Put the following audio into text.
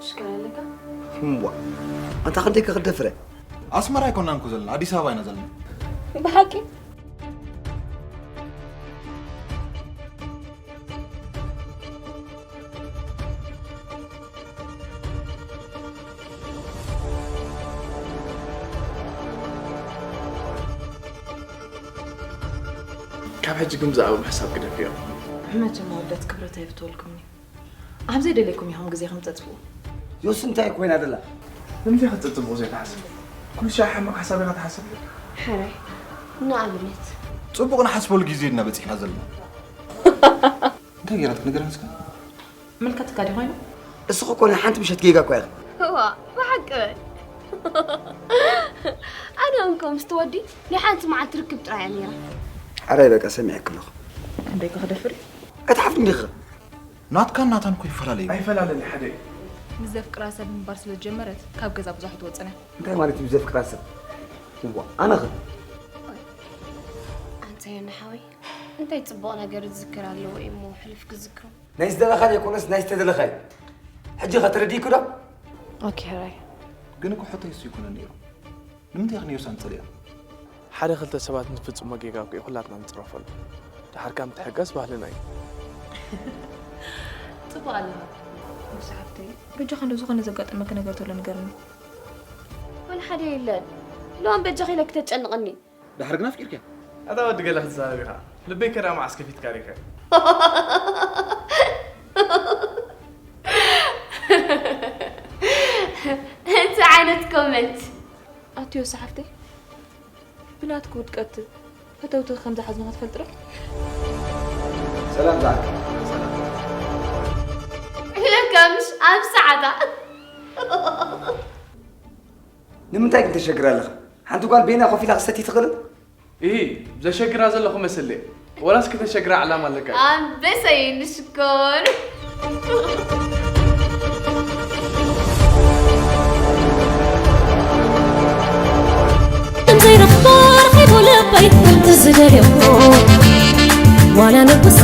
ሽካር ኣለካ? እምቧ፣ ኣንታ ክንደይ ከክደፍረ? ኣስመራ ኣይኮናን እኮ ዘለና፣ ኣዲስ ኣበባ ኢና ዘለና። ብሓቂ? ካብ ሕጂ ግን ብዛዕባ ምሕሳብ ግደፍዮ። መቸም ኣወዳት ክብረት ኣይፍትወልኩምን እዩ። ኣብ ዘይደለይኩም ኢኹም ግዜኹም ተጥፍኡ። ዮሲ እንታይ ኮይና ደላ? ንምንታይ ክትጽብቑ ዘይትሓስብ? ኩሉ ሻዕ ሕማቕ ሓሳብ ኢኻ ትሓስብ። ሕራይ ንኣብነት ጽቡቕ ንሓስበሉ ግዜ ድና በጺሕና ዘለና። እንታይ ገይራትክ ንገረኒ እስከ። ምልከትካ ድዩ ኮይኑ? እስኺ እኮ ናይ ሓንቲ ምሸት ጌጋ እኮ ኢኺ። እዋ ብሓቂ በል። ኣነ እንኮ ምስቲ ወዲ ናይ ሓንቲ መዓልቲ ርክብ ጥራይ እያ ነይራ። ሓራይ በቃ ሰሚዐክ ኣለኹ። ክንደይ ከክደፍር እዩ? ኣይትሓፍሪ እንዲኺ። ናትካን ናታን እኮ ይፈላለ እዩ። ኣይፈላለን ሓደ እዩ። ምስ ዘፍቅራ ሰብ ምንባር ስለ ዝጀመረት ካብ ገዛ ብዙሕ ኣይትወፅን እያ። እንታይ ማለት እዩ ዘፍቅራ ሰብ? እዋ ኣነኸ? ኣንታ ዮና ሓወይ እንታይ ፅቡቕ ነገር ዝዝክር ኣለዎ እሞ ሕልፍ ክዝክሮ? ናይ ዝደለኻ ዘይኮነስ ናይ ዝተደለኻ እዩ። ሕጂ ኸ ተረዲእኩ ዶ? ኦኬ ሕራይ። ግን እኮ ሕቶይ እሱ ይኮነ ነይሩ። ንምንታይ ኢኺ ንዮሳን ትጸልእያ? ሓደ ክልተ ሰባት ንፍጽሞ ጌጋ እኮ እዩ ኩላትና ንጽረፈሉ። ድሓር ከኣ ምትሕጋዝ ባህልና እዩ። ፅቡቕ ኣለኻ ንሱ ሓፍተይ። በጃኻ እንዶ ዝኾነ ዘጋጠመኪ ነገር ተሎ ንገርኒ። ወላ ሓደ የለን። ሎም በጃኺ ኢለ ክተጨንቕኒ። ድሓር ግን ኣፍቂርክያ? ኣታ ወዲ ገለ ክትዛረብ ኢኻ። ልበይ ከዳ መዓስ ከፊትካ ሪኸ። እቲ ዓይነት ኮመንት ኣትዮ ሰሓፍተይ ብናትኩ ውድቀት ፈተውቲ ከም ዝሓዝኑ ክትፈልጥ ዶ? ሰላም ዛዕካ። ኢለካ ምሽ ኣብ ሰዓታ ንምንታይ ግን ተሸግር ኣለኻ? ሓንቲ ጓል በይና ኮፍ ኢላ ክሰቲ ትኽእልን? እሂ፣ ዘሸግራ ዘለኹ መስል እየ። ወላስ ከተሸግራ ዕላማ ኣለካ? ኣንበሰይ ንሽኮር ዘይረኽቦ ረኺቡ ልበይ ከምቲ ዝደልዮ ዋላ ንጉስ